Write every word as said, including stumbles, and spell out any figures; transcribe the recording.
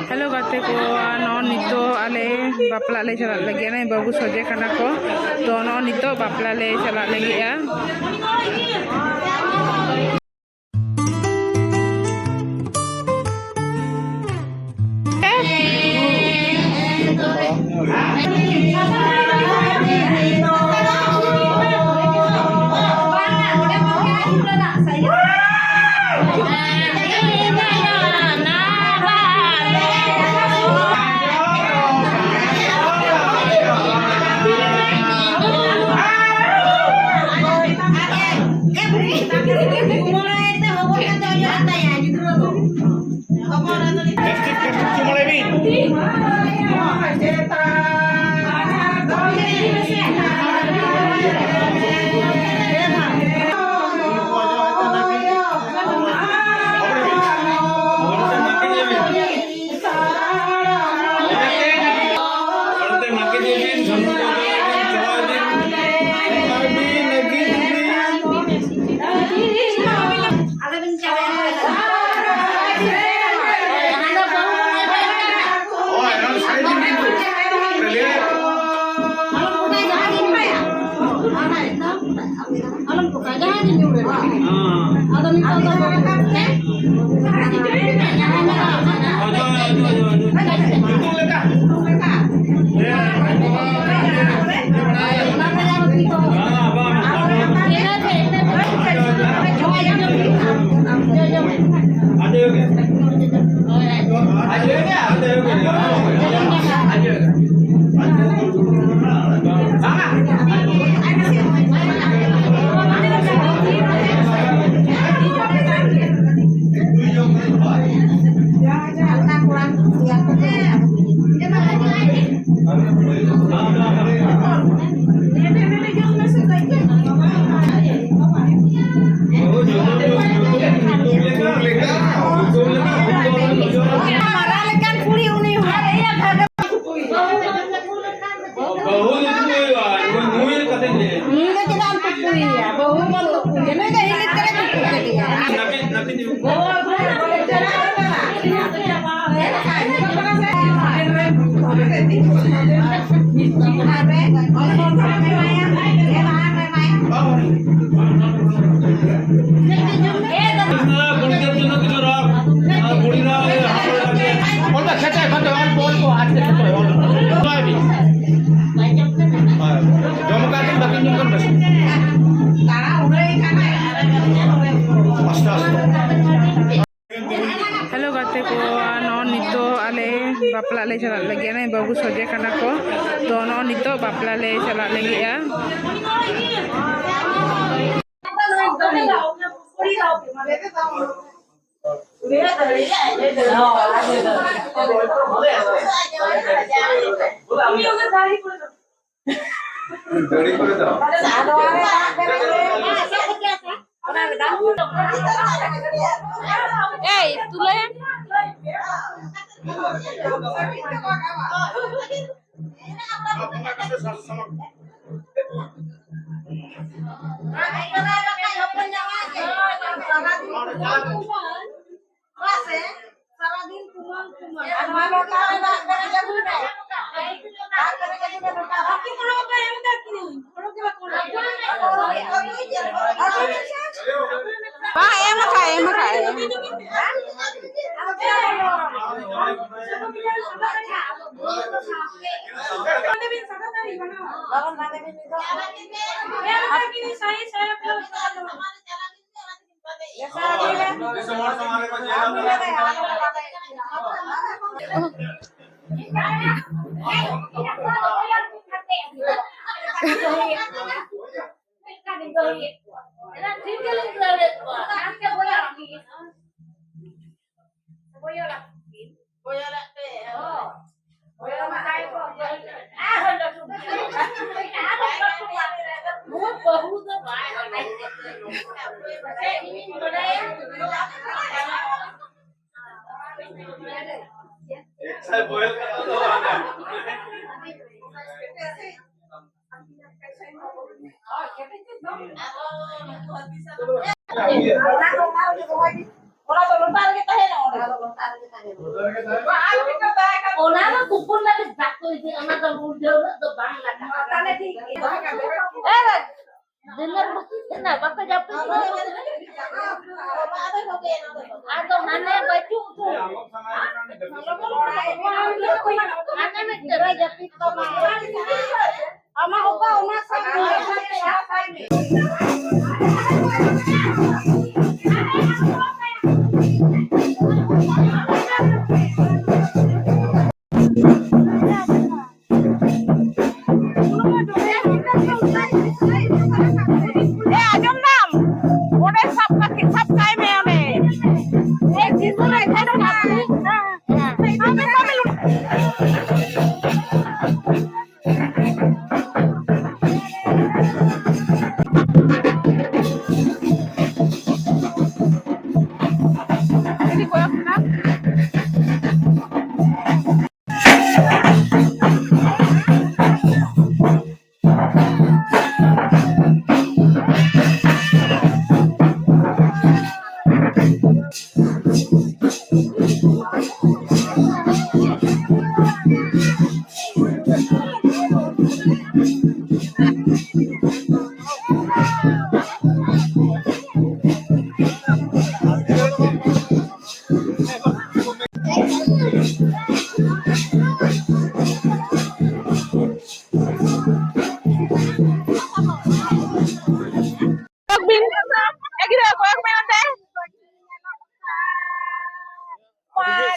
Hello ᱜᱟᱛᱮ ᱠᱚ, ᱱᱚᱜᱼᱚᱭ ᱱᱤᱛᱚᱜ ᱟᱞᱮ ᱵᱟᱯᱞᱟᱜ ᱞᱮ ᱪᱟᱞᱟᱜ ᱞᱟᱹᱜᱤᱫ᱾ ᱱᱚᱜᱼᱚᱭ ᱵᱟᱹᱵᱩ ᱥᱚᱡᱷᱮ ᱠᱟᱱᱟ ᱠᱚ, ᱛᱚ ᱱᱚᱜᱼᱚᱭ ᱱᱤᱛᱚᱜ ᱵᱟᱯᱞᱟ ᱞᱮ ᱪᱟᱞᱟᱜ ᱞᱟᱹᱜᱤᱫᱼᱟ᱾ ᱟᱞᱚᱢ ᱠᱚᱴᱟ, ᱡᱟᱦᱟᱸ ᱜᱮᱢ ᱧᱩ ᱫᱟᱲᱮᱭᱟᱜᱼᱟ᱾ ᱟᱫᱚ ᱱᱤᱛᱚᱜ ᱫᱚ ᱢᱟᱨᱟᱝ ᱞᱮᱠᱟᱱ ᱠᱩᱲᱤ ᱩᱱᱤ ᱦᱚᱸ᱾ ᱵᱟᱹᱦᱩ ᱫᱚ ᱪᱮᱫ ᱦᱩᱭᱩᱜᱼᱟ? ᱱᱩᱭ, ᱱᱩᱭ ᱠᱟᱛᱮ ᱫᱚ ᱟᱞᱚᱢ ᱛᱩᱯᱩᱭᱮᱭᱟ᱾ ᱵᱟᱹᱦᱩ ᱵᱚᱱ ᱛᱩᱯᱩᱭᱮᱭᱟ᱾ ᱱᱩᱭ ᱫᱚ ᱦᱤᱨᱤᱡ ᱠᱟᱛᱮ ᱛᱩᱯᱩ ᱠᱮᱫᱮᱭᱟ᱾ ᱱᱟᱹᱯᱤᱛ, ᱱᱟᱹᱯᱤᱛ ᱦᱩᱭᱩᱜᱼᱟ᱾ ᱚᱱᱠᱟ ᱠᱷᱮᱪᱟᱭ ᱠᱷᱟᱱ ᱫᱚ ᱚᱞᱯᱚ ᱚᱞᱯᱚ ᱟᱨ ᱪᱮᱫ ᱠᱚ ᱚᱞ ᱦᱳᱭ᱾ ᱡᱚᱢ ᱠᱟᱜ ᱠᱷᱟᱱ ᱵᱟᱹᱠᱤ ᱧᱩ ᱠᱷᱟᱱ ᱵᱮᱥ᱾ ᱟᱥᱛᱮ ᱟᱥᱛᱮ᱾ ᱦᱮᱞᱳ ᱜᱟᱛᱮ ᱠᱚ, ᱱᱚᱜᱼᱚᱭ ᱱᱤᱛᱚᱜ ᱟᱞᱮ ᱵᱟᱯᱞᱟᱜ ᱞᱮ ᱪᱟᱞᱟᱜ ᱞᱟᱹᱜᱤᱫ᱾ ᱱᱚᱜᱼᱚᱭ ᱵᱟᱹᱵᱩ ᱥᱚᱡᱮ ᱠᱟᱱᱟ ᱠᱚ, ᱛᱚ ᱱᱚᱜᱼᱚᱭ ᱱᱤᱛᱚᱜ ᱵᱟᱯᱞᱟ ᱞᱮ ᱪᱟᱞᱟᱜ ᱞᱟᱹᱜᱤᱫᱼᱟ᱾ ᱮᱭ, ᱛᱩᱞᱟᱹᱭᱮᱢ᱾ ᱥᱟᱨᱟᱫᱤᱱ ᱠᱩᱢᱟᱹᱝ, ᱠᱩᱢᱟᱹᱝ᱾ ᱟᱨ ᱱᱚᱣᱟ ᱞᱚᱴᱟ ᱨᱮ ᱫᱟᱜ ᱯᱮᱨᱮᱡ ᱟᱹᱜᱩᱭ ᱢᱮ᱾ ᱫᱟᱜ ᱯᱮᱨᱮᱡ ᱟᱹᱜᱩᱭ ᱢᱮ ᱞᱚᱴᱟ ᱨᱮ᱾ ᱟᱨ ᱠᱤ ᱦᱚᱲ ᱵᱟᱭ ᱮᱢ ᱠᱟᱜ ᱠᱤᱱᱟᱹᱧ᱾ ᱦᱚᱲ ᱜᱮ ᱵᱟᱠᱚ ᱮᱢ ᱠᱟᱜ᱾ ᱵᱟᱝ, ᱮᱢ ᱟᱠᱟᱫ, ᱮᱢ ᱟᱠᱟᱫ᱾ ᱵᱟᱵᱚᱱ ᱵᱟᱸᱫᱮ ᱵᱤᱱ ᱱᱤᱛᱚᱜ᱾ ᱮᱢ ᱟᱠᱟᱫ ᱠᱤᱱᱟᱹᱧ ᱥᱟᱹᱦᱤ ᱥᱟᱹᱦᱤ᱾ ᱚᱱᱟ ᱫᱚ ᱞᱚᱴᱟ ᱨᱮᱜᱮ ᱛᱟᱦᱮᱱᱟ, ᱚᱸᱰᱮ ᱫᱚ ᱞᱚᱴᱟ ᱨᱮᱜᱮ ᱛᱟᱦᱮᱱᱟ᱾ ᱟᱨ ᱢᱤᱫᱴᱟᱝ ᱛᱟᱦᱮᱸ ᱠᱟᱱᱟ᱾ ᱚᱱᱟ ᱫᱚ ᱛᱩᱯᱩᱱ ᱞᱟᱹᱜᱤᱫ ᱫᱟᱜ ᱠᱚ ᱤᱫᱤ, ᱚᱱᱟ ᱫᱚ ᱩᱞᱴᱟᱹᱣ ᱨᱮ ᱫᱚ ᱵᱟᱝ ᱞᱟᱜᱟᱜᱼᱟ᱾ ᱛᱟᱦᱞᱮ ᱴᱷᱤᱠ ᱜᱮᱭᱟ᱾ ᱮ, ᱫᱤᱱᱟᱹᱢ ᱵᱟᱹᱠᱤ ᱛᱟᱦᱮᱱᱟ, ᱵᱟᱠᱚ ᱡᱟᱹᱯᱤᱫ ᱠᱟᱱᱟ᱾ ᱟᱫᱚ ᱦᱟᱱᱮ ᱵᱟᱹᱪᱩᱜ ᱩᱛᱟᱹᱨ᱾ ᱦᱟᱱᱮ ᱢᱤᱫᱴᱮᱱ᱾ ᱟᱢᱟᱜ ᱚᱠᱟ ᱚᱱᱟ ᱥᱟᱵ ᱢᱮ᱾ ᱮ, ᱟᱸᱡᱚᱢ ᱫᱟᱢ? ᱚᱸᱰᱮ ᱥᱟᱵ ᱠᱟᱛᱮ, ᱥᱟᱵ ᱠᱟᱭ ᱢᱮ ᱚᱸᱰᱮ᱾ ᱮ, ᱡᱤᱥᱩ ᱨᱮ ᱥᱟᱵ ᱠᱟᱭ ᱢᱮ᱾ ᱦᱮᱸ, ᱦᱮᱸ᱾ ᱥᱟᱵ ᱢᱮ, ᱥᱟᱵ ᱢᱮ᱾